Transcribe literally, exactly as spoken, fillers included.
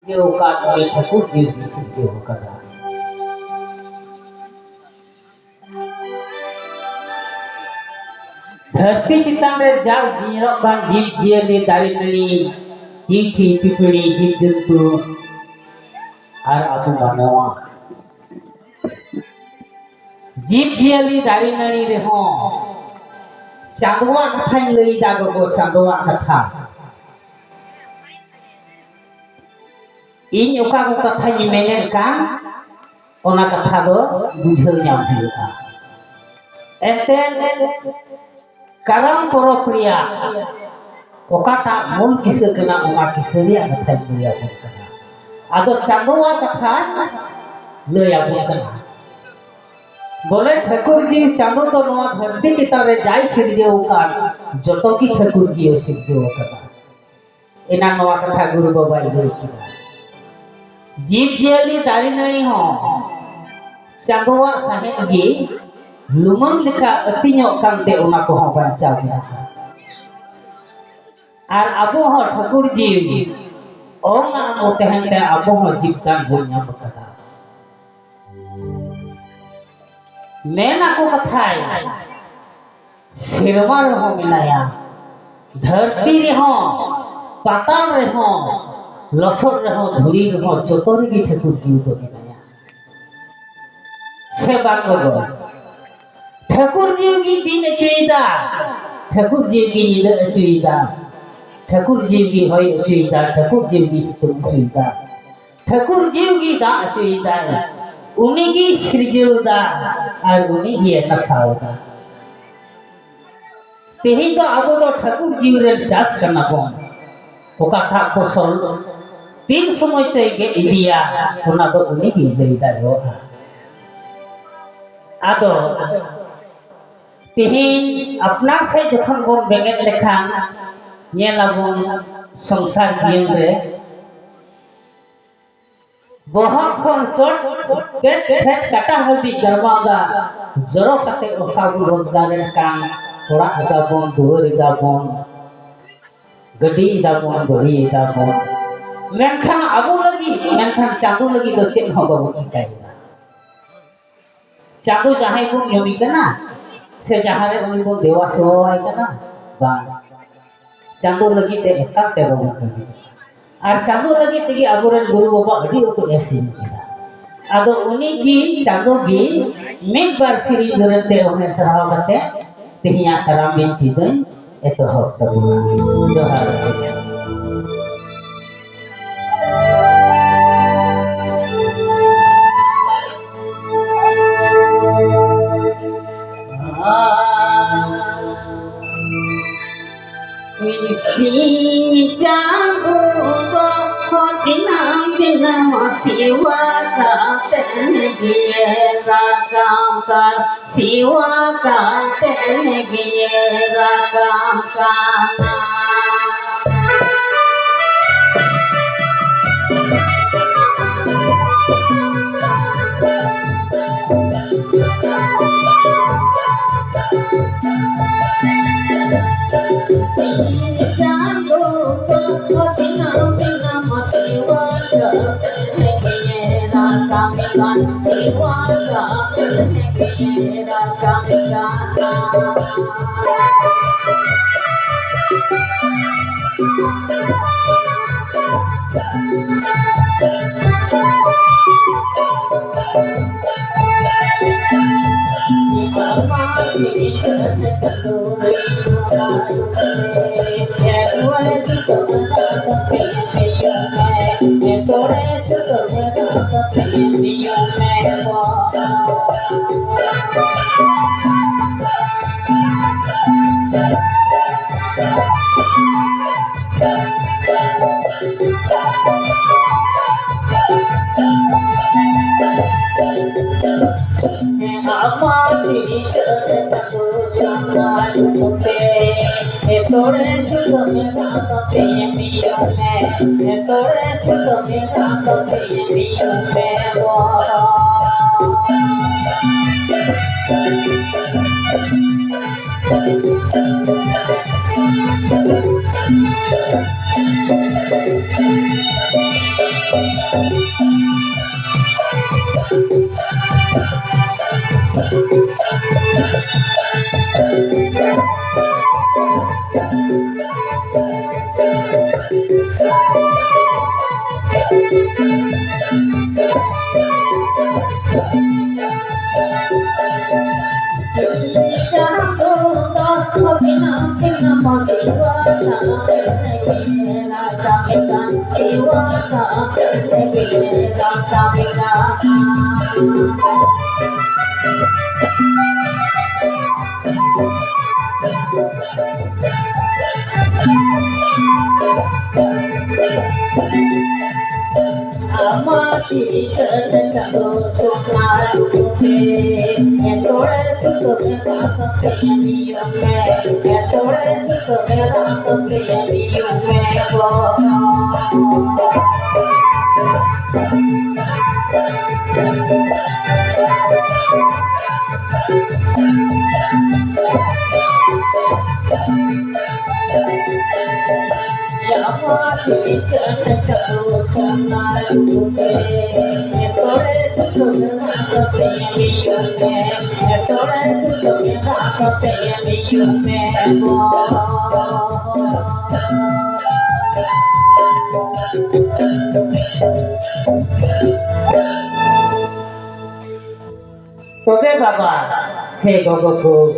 ᱥᱤᱨᱡᱟᱹᱣ ᱟᱠᱟᱫ ᱩᱱᱤ ᱴᱷᱟᱹᱠᱩᱨ ᱡᱤᱣᱤ ᱥᱤᱨᱡᱟᱹᱣ ᱟᱠᱟᱫᱟ᱾ ᱫᱷᱟᱹᱨᱛᱤ ᱪᱮᱛᱟᱱ ᱨᱮ ᱡᱟ ᱧᱮᱞᱚᱜ ᱠᱟᱱ ᱡᱤᱵᱽ ᱡᱤᱭᱟᱹᱞᱤ, ᱫᱟᱨᱮ ᱱᱟᱹᱲᱤ, ᱪᱤᱴᱷᱤ ᱯᱤᱯᱤᱲᱤ, ᱡᱤᱵᱽ ᱡᱚᱱᱛᱩ ᱟᱨ ᱟᱵᱚ ᱢᱟᱱᱣᱟ, ᱡᱤᱵᱽ ᱡᱤᱭᱟᱹᱞᱤ, ᱫᱟᱨᱮ ᱱᱟᱹᱲᱤ ᱨᱮᱦᱚᱸ ᱪᱟᱸᱫᱳᱣᱟᱜ ᱠᱟᱛᱷᱟᱧ ᱞᱟᱹᱭᱫᱟ ᱜᱚᱜᱚ, ᱪᱟᱸᱫᱳᱣᱟᱜ ᱠᱟᱛᱷᱟ᱾ ᱤᱧ ᱚᱠᱟ ᱠᱚ ᱠᱟᱛᱷᱟᱧ ᱢᱮᱱᱮᱫ ᱠᱟᱱ, ᱚᱱᱟ ᱠᱟᱛᱷᱟ ᱫᱚ ᱵᱩᱡᱷᱟᱹᱣ ᱧᱟᱢ ᱦᱩᱭᱩᱜᱼᱟ᱾ ᱮᱱᱛᱮ ᱠᱟᱨᱟᱢ ᱯᱚᱨᱚᱵᱽ ᱨᱮᱭᱟᱜ ᱚᱠᱟᱴᱟᱜ ᱢᱩᱞ ᱠᱤᱥᱟᱹ ᱠᱟᱱᱟ, ᱚᱱᱟ ᱠᱤᱥᱟᱹ ᱨᱮᱭᱟᱜ ᱠᱟᱛᱷᱟᱧ ᱞᱟᱹᱭ ᱟᱵᱚᱱ ᱠᱟᱱᱟ᱾ ᱟᱫᱚ ᱪᱟᱸᱫᱳᱣᱟᱜ ᱠᱟᱛᱷᱟ ᱞᱟᱹᱭ ᱟᱵᱚᱱ ᱠᱟᱱᱟ᱾ ᱵᱚᱞᱮ ᱴᱷᱟᱹᱠᱩᱨ ᱡᱤᱣᱤ ᱪᱟᱸᱫᱳ ᱫᱚ ᱱᱚᱣᱟ ᱫᱷᱟᱹᱨᱛᱤ ᱪᱮᱛᱟᱱ ᱨᱮ ᱡᱟᱭ ᱥᱤᱨᱡᱟᱹᱣ ᱟᱠᱟᱫ, ᱡᱚᱛᱚ ᱜᱮ ᱴᱷᱟᱹᱠᱩᱨ ᱡᱤᱣᱤ ᱥᱤᱨᱡᱟᱹᱣ ᱟᱠᱟᱫᱟ᱾ ᱮᱱᱟᱝ ᱱᱚᱣᱟ ᱠᱟᱛᱷᱟ ᱜᱩᱨᱩ ᱵᱟᱵᱟᱭ ᱞᱟᱹᱭ ᱠᱮᱫᱟ᱾ ᱡᱤᱵᱽ ᱡᱤᱭᱟᱹᱞᱤ, ᱫᱟᱨᱮ ᱱᱟᱹᱲᱤ ᱦᱚᱸ ᱪᱟᱸᱫᱳᱣᱟᱜ ᱥᱟᱦᱮᱫ ᱜᱮ ᱞᱩᱢᱟᱹᱝ ᱞᱮᱠᱟ ᱟᱹᱛᱤᱧᱚᱜ ᱠᱟᱱᱛᱮ ᱚᱱᱟ ᱠᱚᱦᱚᱸ ᱵᱟᱧᱪᱟᱣ ᱢᱮᱱᱟᱜᱼᱟ᱾ ᱟᱨ ᱟᱵᱚ ᱦᱚᱸ ᱴᱷᱟᱹᱠᱩᱨ ᱡᱤᱣᱤ ᱚᱝ ᱟᱱ ᱵᱚ ᱛᱟᱦᱮᱱ ᱛᱮ ᱟᱵᱚ ᱦᱚᱸ ᱡᱤᱵᱽ ᱫᱟᱱ ᱵᱚᱱ ᱧᱟᱢ ᱟᱠᱟᱫᱟ᱾ ᱢᱮᱱ ᱟᱠᱚ ᱠᱟᱛᱷᱟᱭ, ᱥᱮᱨᱢᱟ ᱨᱮᱦᱚᱸ ᱢᱮᱱᱟᱭᱟ, ᱫᱷᱟᱹᱨᱛᱤ ᱨᱮᱦᱚᱸ, ᱯᱟᱛᱟᱞ ᱨᱮᱦᱚᱸ, ᱞᱚᱥᱚᱫ ᱨᱮᱦᱚᱸ, ᱫᱷᱩᱲᱤ ᱨᱮᱦᱚᱸ, ᱡᱚᱛᱚ ᱨᱮᱜᱮ ᱴᱷᱟᱹᱠᱩᱨ ᱡᱤᱣᱤ ᱫᱚ ᱢᱮᱱᱟᱭᱟ᱾ ᱥᱮ ᱵᱟᱝ ᱜᱚᱜᱚ? ᱴᱷᱟᱹᱠᱩᱨ ᱡᱤᱣᱤ ᱜᱮ ᱫᱤᱱ ᱦᱚᱪᱚᱭᱮᱫᱟ, ᱴᱷᱟᱹᱠᱩᱨ ᱡᱤᱣᱤ ᱜᱮ ᱧᱤᱫᱟᱹ ᱦᱚᱪᱚᱭᱮᱫᱟ, ᱴᱷᱟᱹᱠᱩᱨ ᱡᱤᱣᱤ ᱜᱮ ᱦᱚᱭ ᱦᱚᱪᱚᱭᱮᱫᱟ, ᱴᱷᱟᱹᱠᱩᱨ ᱡᱤᱣᱤ ᱜᱮ ᱥᱤᱛᱩᱝ ᱦᱚᱪᱚᱭᱮᱫᱟ, ᱴᱷᱟᱹᱠᱩᱨ ᱡᱤᱣᱤ ᱜᱮ ᱫᱟᱜ ᱦᱚᱪᱚᱭᱮᱫᱟᱭ᱾ ᱩᱱᱤ ᱜᱮ ᱥᱤᱨᱡᱟᱹᱣ ᱮᱫᱟ ᱟᱨ ᱩᱱᱤ ᱜᱮ ᱱᱟᱥᱟᱣ ᱮᱫᱟ᱾ ᱛᱮᱦᱮᱧ ᱫᱚ ᱟᱵᱚ ᱫᱚ ᱴᱷᱟᱹᱠᱩᱨ ᱡᱤᱣᱤ ᱨᱮᱱ ᱪᱟᱥ ᱠᱟᱱᱟ ᱵᱚᱱ᱾ ᱚᱠᱟᱴᱟᱜ ᱯᱷᱚᱥᱚᱞ ᱛᱤᱱ ᱥᱚᱢᱚᱭ ᱛᱮᱭ ᱜᱮᱫ ᱤᱫᱤᱭᱟ, ᱚᱱᱟ ᱫᱚ ᱩᱱᱤ ᱜᱮᱭ ᱞᱟᱹᱭ ᱫᱟᱲᱮᱭᱟᱜᱼᱟ᱾ ᱟᱫᱚ ᱛᱮᱦᱮᱧ ᱟᱯᱱᱟᱨ ᱥᱮᱫ ᱡᱚᱠᱷᱚᱱ ᱵᱚᱱ ᱵᱮᱸᱜᱮᱫ ᱞᱮᱠᱷᱟᱱ, ᱧᱮᱞ ᱟᱵᱚᱱ ᱥᱚᱝᱥᱟᱨ ᱡᱤᱭᱚᱱ ᱨᱮ ᱵᱚᱦᱚᱜ ᱠᱷᱚᱱ ᱪᱚᱴ ᱯᱮᱴ ᱯᱷᱮᱰ ᱠᱟᱴᱟ ᱦᱟᱹᱵᱤᱡ ᱜᱟᱨᱢᱟᱣ ᱫᱟᱜ ᱡᱚᱨᱚ ᱠᱟᱛᱮ ᱚᱠᱟ ᱵᱚᱱ ᱨᱳᱡᱽᱜᱟᱨᱮᱫ ᱠᱟᱱ, ᱚᱲᱟᱜ ᱮᱫᱟ ᱵᱚᱱ, ᱫᱩᱣᱟᱹᱨ ᱮᱫᱟ ᱵᱚᱱ, ᱜᱟᱹᱰᱤ ᱮᱫᱟ ᱵᱚᱱ, ᱜᱟᱹᱰᱤ ᱮᱫᱟ ᱵᱚᱱ, ᱢᱮᱱᱠᱷᱟᱱ ᱟᱵᱚ ᱞᱟᱹᱜᱤᱫ, ᱢᱮᱱᱠᱷᱟᱱ ᱪᱟᱸᱫᱚ ᱞᱟᱹᱜᱤᱫ ᱫᱚ ᱪᱮᱫ ᱦᱚᱸ ᱵᱟᱵᱚᱱ ᱪᱤᱠᱟᱹᱭᱮᱫᱟ᱾ ᱪᱟᱸᱫᱚ ᱡᱟᱦᱟᱸᱭ ᱵᱚᱱ ᱧᱩᱢᱮ ᱠᱟᱱᱟ, ᱥᱮ ᱡᱟᱦᱟᱸ ᱨᱮ ᱩᱱᱤ ᱵᱚᱱ ᱫᱮᱵᱟ ᱥᱮᱵᱟᱣᱟᱭ ᱠᱟᱱᱟ? ᱵᱟᱝ᱾ ᱪᱟᱸᱫᱚ ᱞᱟᱹᱜᱤᱫ ᱛᱮ ᱮᱠᱟᱞ ᱛᱮ ᱵᱟᱵᱚᱱ ᱠᱟᱹᱢᱤᱭᱟ᱾ ᱟᱨ ᱪᱟᱸᱫᱚ ᱞᱟᱹᱜᱤᱫ ᱛᱮᱜᱮ ᱟᱵᱚᱨᱮᱱ ᱜᱩᱨᱩ ᱵᱟᱵᱟ ᱟᱹᱰᱤ ᱠᱚ ᱮᱥᱮᱨ ᱠᱮᱫᱟ᱾ ᱟᱫᱚ ᱩᱱᱤ ᱜᱮ, ᱪᱟᱸᱫᱚ ᱜᱮ ᱢᱤᱫ ᱵᱟᱨ ᱥᱮᱨᱮᱧ ᱫᱩᱨᱟᱹᱝ ᱛᱮ ᱚᱱᱮ ᱥᱟᱨᱦᱟᱣ ᱠᱟᱛᱮ ᱛᱮᱦᱮᱧᱟᱜ ᱠᱟᱨᱟᱢ ᱵᱤᱱᱛᱤ ᱫᱚᱧ ᱮᱛᱚᱦᱚᱵ ᱛᱟᱵᱚᱱᱟ᱾ ᱡᱚᱦᱟᱨ ᱜᱮ᱾ ᱢᱤᱫ ᱥᱤᱧ ᱪᱟᱸᱫᱚ ᱫᱚ ᱫᱤᱱᱟᱹᱢ ᱫᱤᱱᱟᱹᱢ ᱥᱮᱵᱟ ᱠᱟᱛᱮ ᱜᱮ ᱨᱟᱠᱟᱵ ᱠᱟᱱ, ᱥᱮᱵᱟ ᱠᱟᱛᱮ ᱜᱮ ᱨᱟᱠᱟᱵ ᱠᱟᱱᱟ᱾ ᱛᱚᱵᱮ ᱵᱟᱵᱟ ᱥᱮ ᱜᱚᱜᱚ ᱠᱚ,